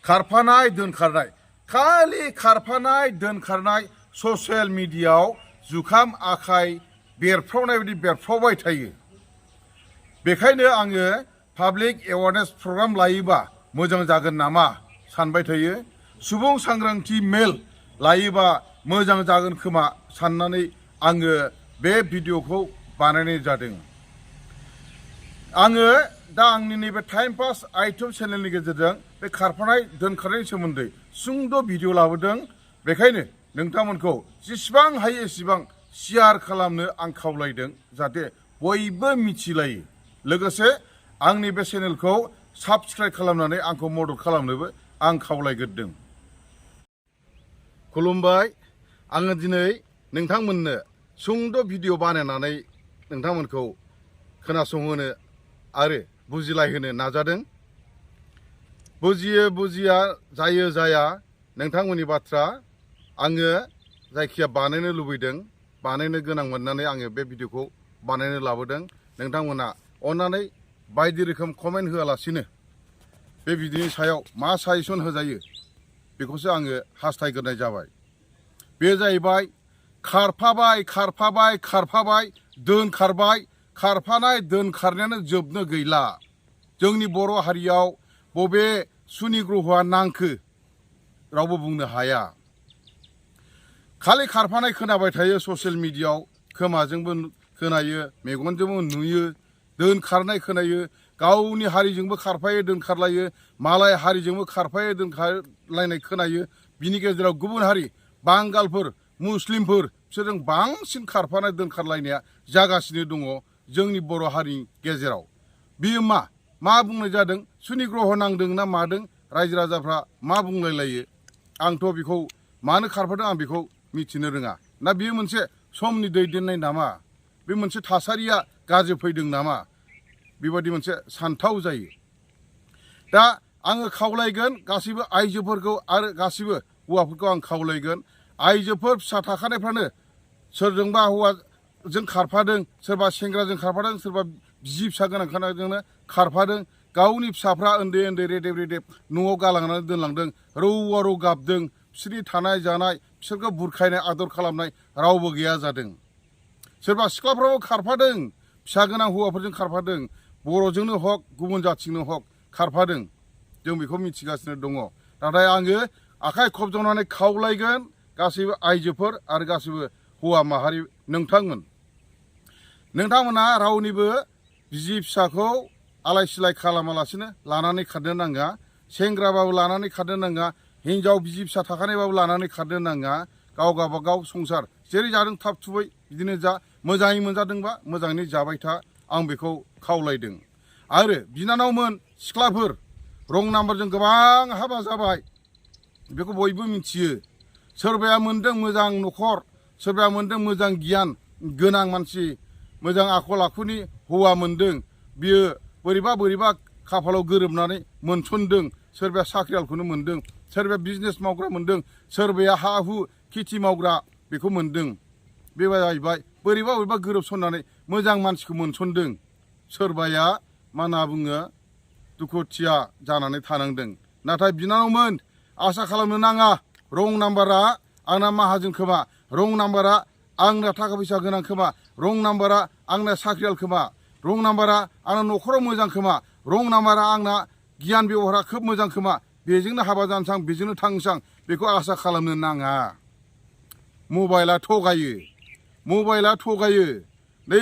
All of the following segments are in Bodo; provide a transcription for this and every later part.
खारफानाय दोनखारनाय खालि खारफानाय दोनखारनाय ससियेल मिडियायाव जुखाम आखाइ बेरफ्रावनाय बायदि बेरफ्रावबाय थायो। बेखायनो आङो पाब्लिक एवारनेस प्रग्राम लायोबा मोजां जागोन नामा सानबाय थायो। सुबुं सांग्रांथि मेल लायोबा मोजां जागोन खोमा साननानै आङो बे भिडिअखौ बानायनाय जादों। आङो दा आंनि नैबे टाइम पास इउटुब चेनेलनि गेजेरजों बे खारफानाय दोनखारनायनि सोमोन्दै सुंद' भिडिअ लाबोदों। बेखायनो नोंथांमोनखौ जेसेबां हायो एसेबां शेयार खालामनो आं खावलायदों, जाहाथे बयबो मिथिलायो। लोगोसे आंनि बे चेनेलखौ साबस्क्राइब खालामनानै आंखौ मदद खालामनोबो आं खावलायग्रोदों। खुलुमबाय। आङो दिनै नोंथांमोननो सुंद' भिडिअ बानायनानै नोंथांमोनखौ खोनासंहोनो आरो बुजिलायहोनो नाजादों। बुजियो बुजिया जायो जाया नोंथांमोननि बाथ्रा। आङो जायखिया बानायनो लुबैदों, बानायनो गोनां मोननानै आङो बे भिडिअखौ बानायनो लाबोदों। नोंथांमोना अननानै बायदि रोखोम कमेन्ट होआलासिनो बे भिडिअनि सायाव मा साजेसन होजायो बेखौसो आङो हास्थायग्रोनाय जाबाय। बे जाहैबाय खारफाबाय खारफाबाय खारफाबाय दोनखारबाय, खारफानाय दोनखारनायानो जोबनो गैला। जोंनि बर' हारियाव बबे सुनि ग्रहआ नांखो रावबो बुंनो हाया। खालि खारफानाय खोनाबाय थायो ससियेल मिडियायाव, खोमाजोंबो खोनायो, मेगनजोंबो नुयो, दोनखारनाय खोनायो। गावनि हारिजोंबो खारफायो दोनखारलायो, मालाय हारिजोंबो खारफायो दोनखारलायनाय खोनायो। बिनि गेजेराव गुबुन हारि बांगालफोर, मुस्लिमफोर बिसोरजों बांसिन खारफानाय दोनखारलायनाया जागासिनो दङ जोंनि बर' हारिनि गेजेराव। बियो मा बुंनाय जादों? सुनि ग्रह नांदों ना मादों? रायजो राजाफ्रा मा बुंलायलायो? आंथ' बेखौ मानो खारफादों आं बेखौ मिथिनो रोङा। ना बेयो मोनसे समनि दैदेननाय नामा? बे मोनसे थासारिया गाज्रि फैदों नामा? बेबायदि मोनसे सानथाव जायो। दा आङो खावलायगोन गासैबो आइजोफोरखौ आरो गासैबो हौवाफोरखौ आं खावलायगोन। आइजोफोर फिसा थाखानायफ्रानो सोरजोंबा हौवाजों खारफादों, सोरबा सेंग्राजों खारफादों, सोरबा बिसि फिसा गोनांखानायजोंनो खारफादों। गावनि फिसाफ्रा उन्दै उन्दै रेदेब रेदेब न'आव गालांनानै दोनलांदों। रौ रौ गाबदों। बिसोरनि थानाय जानाय, बिसोरखौ बुरखायनाय आदर खालामनाय रावबो गैया जादों। सोरबा सिख्लाफ्राबो खारफादों, फिसा गोनां हौवाफोरजों खारफादों। बर'जोंनो हक गुबुन जाथिजोंनो हक खारफादों। जों बेखौ मिथिगासिनो दङ। नाथाय आङो आखाइ खबजबनानै खावलायगोन गासैबो आइजोफोर आरो गासैबो हौवा माहारि, नोंथांमोना रावनिबो बिसि फिसाखौ आलाय सिलाय खालामालासिनो लानानै खारनो नाङा। सेंग्राबाबो लानानै खारनो नाङा, हिनजाव बिसि फिसा थाखानायबाबो लानानै खारनो नाङा। गाव गावबागाव संसार जेरै जादों थाब थुबै बिदिनो जा। मोजाङै मोनजादोंबा मोजाङैनो जाबाय था, आं बेखौ खावलायदों। आरो बिनानावमोन, सिख्लाफोर रं नाम्बारजों गोबां हाबा जाबाय, बेखौ बयबो मिथियो। सोरबाया मोनदों मोजां न'खर, सोरबाया मोनदों मोजां गियान गोनां मानसि, मोजां आखल आखुनि हौवा मोनदों। बियो बोरैबा खाफालाव गोरोबनानै मोनसनदों। सोरबाया साख्रियालखौनो मोनदों, सोरबाया बिजनेस मावग्रा मोनदों, सोरबाया हा हु खेथि मावग्रा बेखौ मोनदों। बे जाहैबाय बोरैबा गोरोबसननानै मोजां मानसिखौ मोनसनदों। सोरबाया मा होनना बुङो दुखुथिया जानानै थानांदों। नाथाय बिनानावमोन, आसा खालामनो नाङा रं नाम्बारा आंना माहाजोन खोमा, रं नाम्बारा आंना थाखा फैसा गोनां खोमा, रं नाम्बारा आंना साख्रियाल खोमा, रं नाम्बारा आंना न'खराव मोजां खोमा, रं नाम्बारा आंना गियान बेबहारा खोब मोजां खोमा, बेजोंनो हाबा जानोसां, बेजोंनो थांनोसां, बेखौ आसा खालामनो नाङा। मबाइला थगायो। नै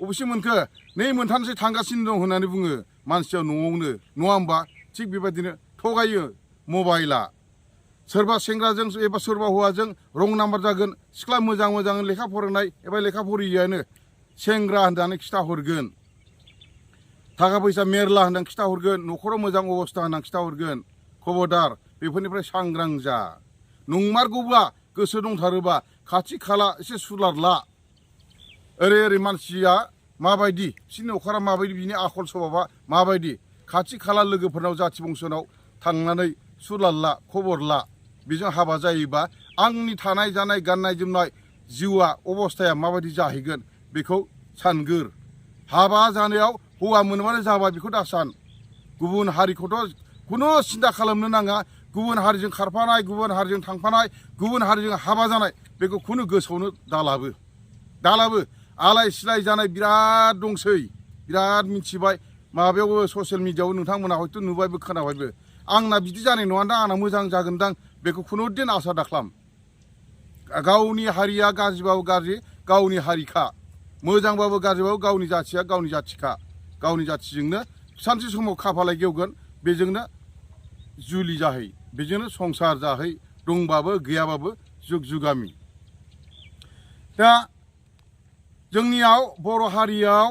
अबेसे मोनखो? नै मोनथामसो थांगासिनो दं होननानै बुङो मानसिया न'आवनो, नङा होमबा? थिग बेबायदिनो थगायो मबाइला। सोरबा सेंग्राजों एबा सोरबा हौवाजों रं नाम्बार जागोन। सिख्ला मोजां लेखा फरायनाय एबा लेखा फरायियानो सेंग्रा होननानै खिथाहरगोन। थाखा फैसा मेरला होननानै खिथाहरगोन, न'खराव मोजां अबस्था होननानै खिथाहरगोन। खबरदार, बेफोरनिफ्राय सांग्रां जा। नंमारगौब्ला गोसो दंथारोबा खाथि खाला एसे सुलादला। ओरै मानसिया माबायदि, बिसोरनि न'खरा माबायदि, बिनि आखल स्वभाबा माबायदि, खाथि खाला लोगोफोरनाव जाथि बंसनाव थांनानै सुलादला, खबर ला। बेजों हाबा जायोबा आंनि थानाय जानाय गाननाय जोमनाय जिउआ अबस्थाया माबायदि जाहैगोन बेखौ सानगोर। हाबा जानायाव हौवा मोनबानो जाबाय बेखौ दा सान। गुबुन हारिखौथ' खुनु सिन्था खालामनो नाङा गुबुन हारिजों खारफानाय गुबुन हारिजों थांफानाय गुबुन हारिजों हाबा जानाय बेखौ खुनु गोसोआवनो दालाबो आलाय सिलाय जानाय बिराद दंसै बिराद मिथिबाय माबायावबो ससियेल मिडियायाव नोंथांमोना हयथ' नुबायबो खोनाबायबो आंना बिदि जानाय नङादां आंना मोजां जागोनदां बेखौ खुनुदिन आसा दाख्लाम गावनि हारिया गाज्रिबाबो गाज्रि गावनि हारिखा मोजांबाबो गाज्रिबाबो गावनि जाथिया गावनि जाथिखा गावनि जाथिजोंनो सानसे समाव खाफालाय गेवगोन बेजोंनो जुलि जाहै बेजोंनो संसार जाहै दंबाबो गैयाबाबो जुग जुगामि दा जोंनियाव बर' हारियाव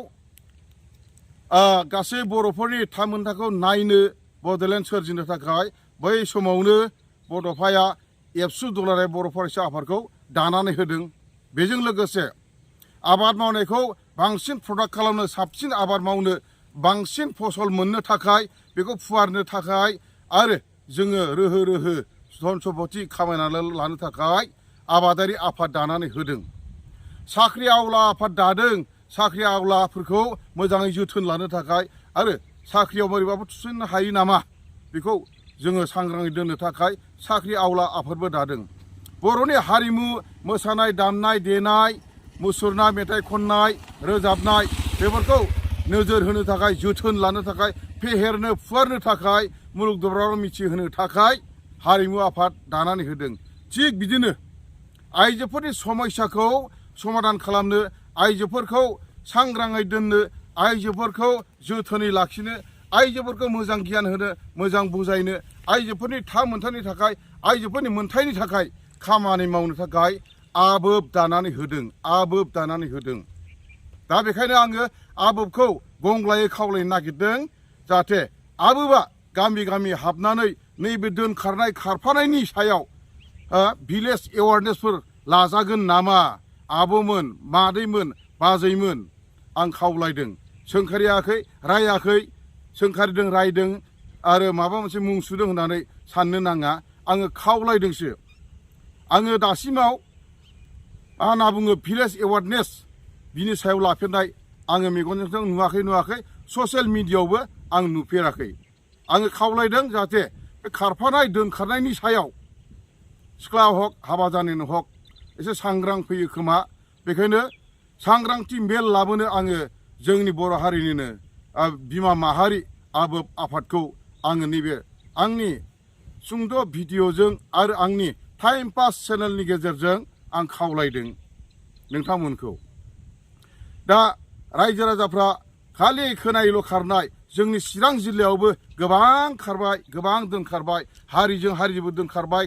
गासै बर'फोरनि थामोन्थाखौ नायनो बड'लेण्ड सोरजिनो थाखाय बै समावनो बड'फाया एबसु दुलाराय बर' फरायसा आफादखौ दानानै होदों बेजों लोगोसे आबाद मावनायखौ बांसिन प्रडाक्ट खालामनो साबसिन आबाद मावनो बांसिन फसल मोननो थाखाय बेखौ फुवारनो थाखाय आरो जोङो रोहो धन सम्पति खामायनानै लानो थाखाय आबादारि आफाद दानानै होदों साख्रि आवला आफाद दादों साख्रि आवलाफोरखौ मोजाङै जोथोन लानो थाखाय आरो साख्रियाव बोरैबाबो थिसननो हायो नामा बेखौ जोङो सांग्राङै दोननो थाखाय साख्रि आवला आफादबो दादों बर'नि हारिमु मोसानाय दामनाय देनाय मुसुरनाय मेथाइ खननाय रोजाबनाय बेफोरखौ नोजोर होनो थाखाय जोथोन लानो थाखाय फेहेरनो फुवारनो थाखाय मुलुग दरबाराव मिथिहोनो थाखाय हारिमु आफाद दानानै होदों थिग बिदिनो आइजोफोरनि समस्याखौ समाधान खालामनो आइजोफोरखौ सांग्राङै दोननो आइजोफोरखौ जोथोनै लाखिनो आइजोफोरखौ मोजां गियान होनो मोजां बुजायनो आइजोफोरनि थामोन्थानि थाखाय आइजोफोरनि मोन्थायनि थाखाय खामानि मावनो थाखाय आबोब दानानै होदों दा बेखायनो आङो आबोबखौ गंग्लायै खावलायनो नागिरदों जाहाथे आबोबा गामि गामि हाबनानै नैबे दोनखारनाय खारफानायनि सायाव भिलेज एवारनेसफोर लाजागोन नामा आब'मोन मादैमोन बाजैमोन आं खावलायदों सोंखारियाखै रायाखै सोंखारिदों रायदों आरो माबा मोनसे मुं सुदों होननानै साननो नाङा आङो खावलायदोंसो आङो दासिमाव मा होनना बुङो भिलेज एवारनेस बिनि सायाव लाफेरनाय आङो मेगनजों नुवाखै ससियेल मिडियायावबो आं नुफेराखै आङो खावलायदों जाहाथे बे खारफानाय दोनखारनायनि सायाव सिख्ला हक हाबा जानायनो हक एसे सांग्रां फैयो खोमा बेखायनो सांग्रांथि मेल लाबोनो आङो जोंनि बर' हारिनिनो बिमा माहारि आबोब आफादखौ आङो नैबे आंनि सुंद' भिडिअ'जों आरो आंनि टाइम पास चेनेलनि गेजेरजों आं खावलायदों नोंथांमोनखौ दा रायजो राजाफ्रा खालि खोनायल' खारनाय जोंनि चिरां जिल्लायावबो गोबां खारबाय गोबां दोनखारबाय हारिजों हारिजोंबो दोनखारबाय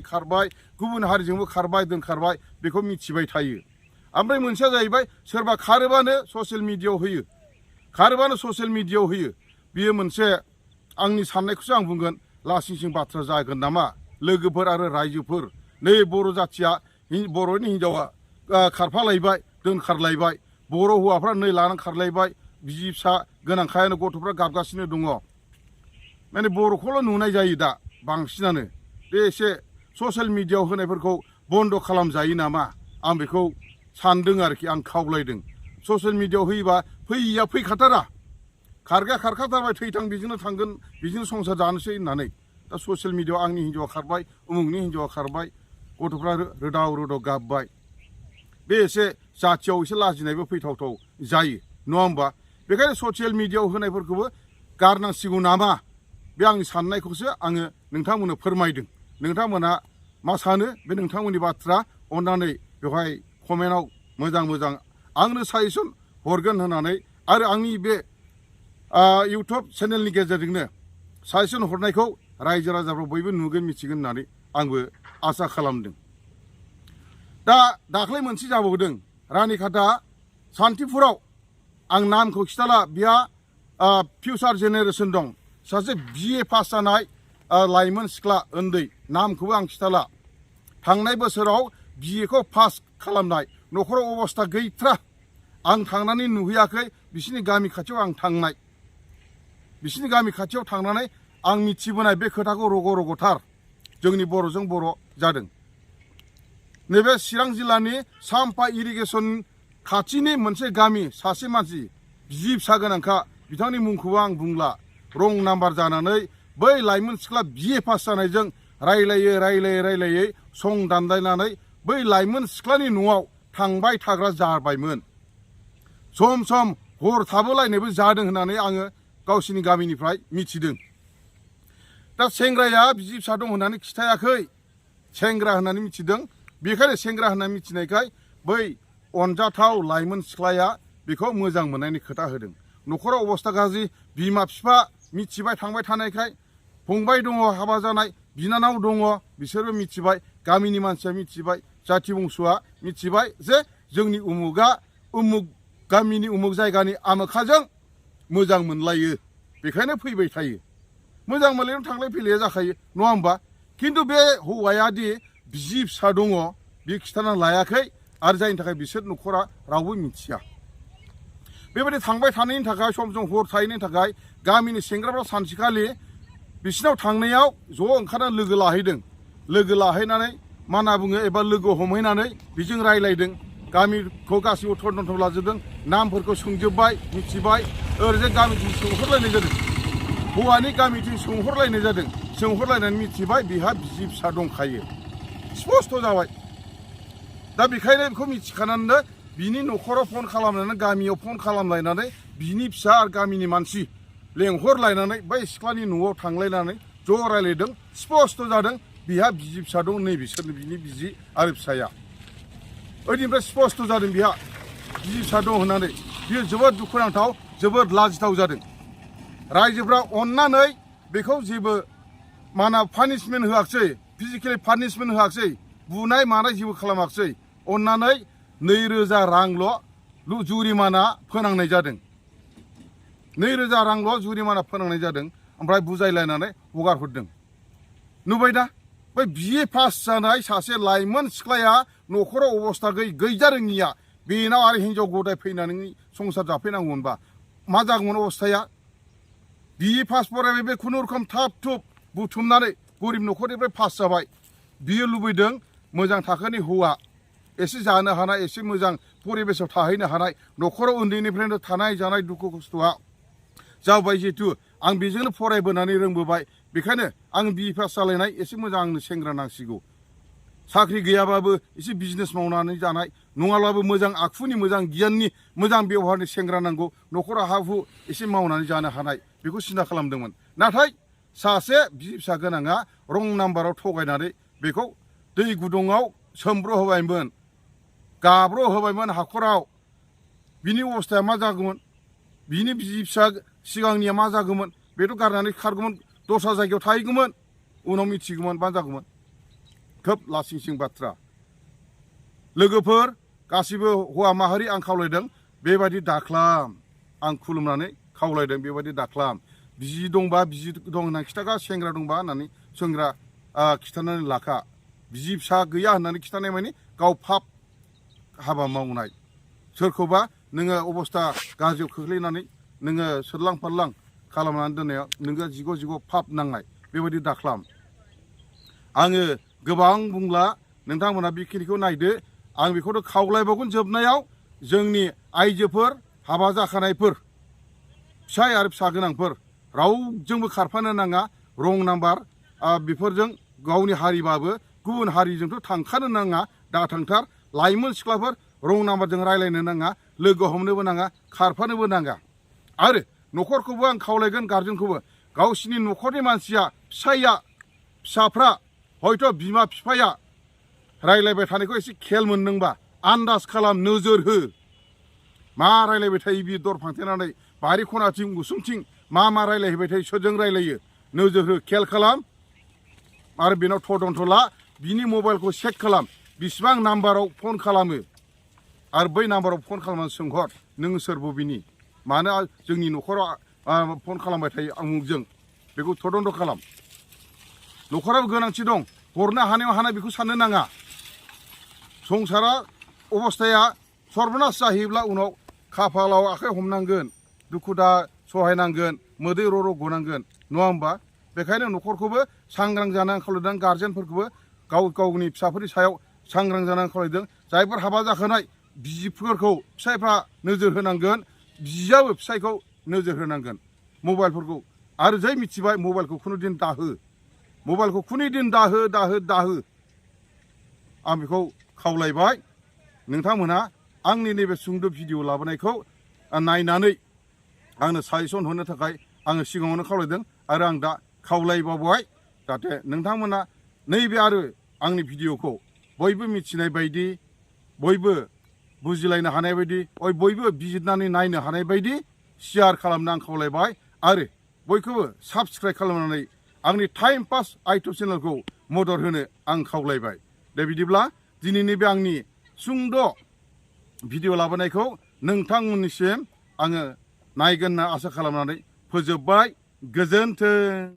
गुबुन हारिजोंबो खारबाय दोनखारबाय बेखौ मिथिबाय थायो ओमफ्राय मोनसेया जाहैबाय सोरबा खारोबानो ससियेल मिडियायाव होयो बियो मोनसे आंनि साननायखौसो आं बुंगोन लासिंसिं बाथ्रा जागोन नामा लोगोफोर आरो रायजोफोर नै बर' जाथिया बर'नि हिन्जावा खारफालायबाय दोनखारलायबाय बर' हौवाफ्रा नै लानानै खारलायबाय बिसि फिसा गोनांखायानो गथ'फ्रा गाबगासिनो दङ माने बर'खौल' नुनाय जायो दा बांसिनानो बे एसे ससियेल मिडियायाव होनायफोरखौ बन्द' खालामजायो नामा आं बेखौ सानदों आरोखि आं खावलायदों ससियेल मिडियायाव होयोबा फैया फैखाथारा खारग्राया खारखाथारबाय थैथां बेजोंनो थांगोन बेजोंनो संसार जानोसै होननानै दा ससियेल मिडियायाव आंनि हिन्जावा खारबाय उमुकनि हिन्जावा खारबाय गथ'फ्रा रोदाव गाबबाय बे एसे जाथियाव एसे लाजिनायबो फैथावथाव जायो नङा होमबा बेखायनो ससियेल मिडियायाव होनायफोरखौबो गारनांसिगौ नामा बे आंनि साननायखौसो आङो नोंथांमोननो फोरमायदों नोंथांमोनहा मा सानो बे नोंथांमोननि बाथ्रा अन्नानै बेवहाय कमेन्टआव मोजां आंनो साजेसन हरगोन होननानै आरो आंनि बे इउटुब चेनेलनि गेजेरजोंनो साजेसन हरनायखौ रायजो राजाफ्रा बयबो नुगोन मिथिगोन होननानै आंबो आसा खालामदों दा दाख्लै मोनसे जाबावदों रानिखाता सान्तिपुराव आं नामखौ खिथाला बिहा फिउचार जेनेरेसन दं सासे BA पास जानाय लाइमोन सिख्ला उन्दै नामखौबो आं खिथाला थांनाय बोसोराव BA खौ पास खालामनाय न'खराव अबस्था गैथ्रा आं थांनानै नुहैयाखै बिसिनि गामि खाथियाव आं थांनाय बिसिनि गामि खाथियाव थांनानै आं मिथिबोनाय बे खोथाखौ रग'थार जोंनि बर'जों बर' जादों नैबे चिरां जिल्लानि साम्फा इरिगेसन खाथिनि मोनसे गामि सासे मानसि बिसि फिसा गोनांखा बिथांनि मुंखौबो आं बुंला रं नाम्बार जानानै बै लाइमोन सिख्ला BA पास जानायजों रायलायै सं दानलायनानै बै लाइमोन सिख्लानि न'आव थांबाय थाग्रा जाबायमोन। सम सम हर थाबोलायनायबो जादों होननानै आङो गावसिनि गामिनिफ्राय मिथिदों। दा सेंग्राया बिसि फिसा दं होननानै खिथायाखै, सेंग्रा होननानै मिथिदों। बेखायनो सेंग्रा होननानै मिथिनायखाय बै अनजाथाव लाइमोन सिख्लाया बेखौ मोजां मोननायनि खोथा होदों। न'खराव अबस्था गाज्रि, बिमा बिफा मिथिबाय थांबाय थानायखाय, फंबाय दङ हाबा जानाय, बिनानाव दङ, बिसोरबो मिथिबाय, गामिनि मानसिया मिथिबाय, जाथि बंस'आ मिथिबाय जे जोंनि उमुगा उमुग गामिनि उमुग जायगानि आमोखाजों मोजां मोनलायो, बेखायनो फैबाय थायो। मोजां मोनलायनो थांलाय फैलाया जाखायो, नङा होमबा? खिन्थु बे हौवायादि बिसि फिसा दङ बे खिथाना लायाखै, आरो जायनि थाखाय बिसोर न'खरा रावबो मिथिया। बेबायदि थांबाय थानायनि थाखाय, सम सम हर थाहैनायनि थाखाय गामिनि सेंग्राफ्रा सानसेखालि बिसिनाव थांनायाव ज' ओंखारनानै लोगो लाहैदों। लोगो लाहैनानै मा होनना बुङो, एबा लोगो हमहैनानै बेजों रायलायदों। गामिखौ गासिबो थन्थन लाजोबदों, नामफोरखौ सोंजोब्बाय, मिथिबाय। ओरैजाय गामिथिं सोंहरलायनाय जादों, हौवानि गामिथिं सोंहरलायनाय जादों। सोंहरलायनानै मिथिबाय बिहा बिसि फिसा दंखायो, स्पस्त जाबाय। दा बेखायनो बेखौ मिथिखानानै बिनि न'खराव फन खालामनानै, गामियाव फन खालामलायनानै बिनि फिसा आरो गामिनि मानसि लेंहरलायनानै बै सिख्लानि न'आव थांलायनानै ज' रायलायदों। स्पस्त जादों बिहा बिसि फिसा दं, नै बिसोरनो बिनि बिसि आरो फिसाया। ओइनिफ्राय स्पस्त जादों बिहा बिसि फिसा दं होननानै। बियो जोबोद दुखुनांथाव, जोबोद लाजिथाव जादों। रायजोफ्रा अननानै बेखौ जेबो माना पानिशमेन्ट होआखिसै, फिजिकेलि पानिशमेन्ट होआखिसै, बुनाय मानाय जेबो खालामाखिसै। अननानै 2000 रांल' जुरिमाना फोनांनाय जादों। 2000 रांल' जुरिमाना फोनांनाय जादों। ओमफ्राय बुजायलायनानै हगार हरदों। नुबाय दा? बै BA पास जानाय सासे लाइमोन सिख्लाया न'खराव अबस्था गैजा रोङिया बेनाव आरो हिनजाव गदाय फैनानै संसार जाफैनांगौमोनबा मा जागौमोन अबस्थाया? BA पास फरायबाय, बे खुनुरुखुम थाब थुब बुथुमनानै गरिब न'खरनिफ्राय पास जाबाय। बियो लुबैदों मोजां थाखोनि हौवा, एसे जानो हानाय, एसे मोजां परिबेसाव थाहैनो हानाय, न'खराव उन्दैनिफ्रायनो थानाय जानाय दुखु खस्थ'आ जाबाय। जिहेतु आं बेजोंनो फरायबोनानै रोंबोबाय, बेखायनो आं BA पास जालायनाय एसे मोजां आंनो सेंग्रा नांसिगौ। साख्रि गैयाबाबो एसे बिजनेस मावनानै जानाय, नङाब्लाबो मोजां आखुनि, मोजां गियाननि, मोजां बेबहारनि सेंग्रा नांगौ। न'खराव हा हु एसे मावनानै जानो हानाय, बेखौ सिन्था खालामदोंमोन। नाथाय सासे बिसि फिसा गोनाङा रं नाम्बाराव थगायनानै बेखौ दै गुदुङाव सोमब्र' होबायमोन, गाब्र' होबायमोन हाखराव। बिनि अबस्थाया मा जागौमोन? बिनि बिसि फिसा सिगांनिया मा जागौमोन? बेथ' गारनानै खारगौमोन, दस्रा जायगायाव थाहैगौमोन, उनाव मिथिगौमोन मा जागौमोन। खोब लासिंसिं बाथ्रा। लोगोफोर गासिबो हौवा माहारि आं खावलायदों, बेबायदि दाख्लाम। आं खुलुमनानै खावलायदों, बेबायदि दाख्लाम। बिसि दंबा बिसि दं होननानै खिथाखा, सेंग्रा दंबा होननानै सेंग्रा खिथानानै लाखा। बिसि फिसा गैया होननानै खिथानाय माने गाव पाप हाबा मावनाय। सोरखौबा नोङो अबस्था गाज्रियाव खोख्लैनानै नोङो सोरलां फारलां खालामनानै दोननायाव नोङो जिग' पाप नांनाय, बेबायदि दाख्लाम। आङो गोबां बुंला, नोंथांमोना बेखिनिखौ नायदो। आं बेखौनो खावलायबावगोन जोबनायाव, जोंनि आइजोफोर, हाबा जाखानायफोर, फिसाय आरो फिसा गोनांफोर, रावजोंबो खारफानो नाङा। रं नाम्बार बेफोरजों गावनि हारिबाबो गुबुन हारिजोंथ' थांखानो नाङा, दा थांथार। लाइमोन सिख्लाफोर रं नाम्बारजों रायलायनो नाङा, लोगो हमनोबो नाङा, खारफानोबो नाङा। आरो न'खरखौबो आं खावलायगोन, गारजेनखौबो, गावसिनि न'खरनि मानसिया, फिसाइया, फिसाफ्रा, हयथ' बिमा बिफाया रायलायबाय थानायखौ एसे खेल मोनदोंबा आन्दाज खालाम, नोजोर हो। मा रायलायबाय थायो बियो दर फांथेनानै, बारि खनाथिं उसुंथिं मा रायलायहैबाय थायो, सोरजों रायलायो, नोजोर हो, खेल खालाम। आरो बेनाव थदन्थ ला, बिनि मबाइलखौ चेक खालाम, बिसिबां नाम्बाराव फन खालामो। आरो बै नाम्बाराव फन खालामनानै सोंहर, नों सोर, बबेनि, मानो जोंनि न'खराव फन खालामबाय थायो आमुगजों, बेखौ थदन्थ खालाम। न'खराबो गोनांथि दं, हरनो हानायाव हानाय बेखौ साननो नाङा। संसारा अबस्थाया सर्बनास जाहैब्ला उनाव खाफालाव आखाइ हमनांगोन, दुखु दा सहायनांगोन, मोदै र' गनांगोन, नङा होमबा? बेखायनो न'खरखौबो सांग्रां जानानै खावलायदों, गारजेनफोरखौबो गावनि फिसाफोरनि सायाव सांग्रां जानानै खावलायदों। जायफोर हाबा जाखानाय बिसिफोरखौ फिसायफ्रा नोजोर होनांगोन, बिसियाबो फिसायखौ नोजोर होनांगोन। मबाइलफोरखौ आरो जाय मिथिबाय मबाइलखौ खुनु दिन दाहो मबाइलखौ खुनु दिन दाहो आं बेखौ खावलायबाय नोंथांमोनहा आंनि नैबे सुंद' भिडिअ लाबोनायखौ नायनानै आंनो साजेसन होनो थाखाय आङो सिगाङावनो खावलायदों आरो आं दा खावलायबावबाय जाहाथे नोंथांमोना नैबे आरो आंनि भिडिअखौ बयबो मिथिनाय बायदि बयबो बुजिलायनो हानाय बायदि बयबो बिजिरनानै नायनो हानाय बायदि शेयार खालामनो आं खावलायबाय आरो बयखौबो साबस्क्राइब खालामनानै आंनि टाइम पास आइटु चेनेलखौ मदद होनो आं खावलायबाय दे बिदिब्ला दिनैनि बे आंनि सुंद' भिडिअ लाबोनायखौ नोंथांमोननिसिम आङो नायगोन होनना आसा खालामनानै फोजोबबाय गोजोन्थों।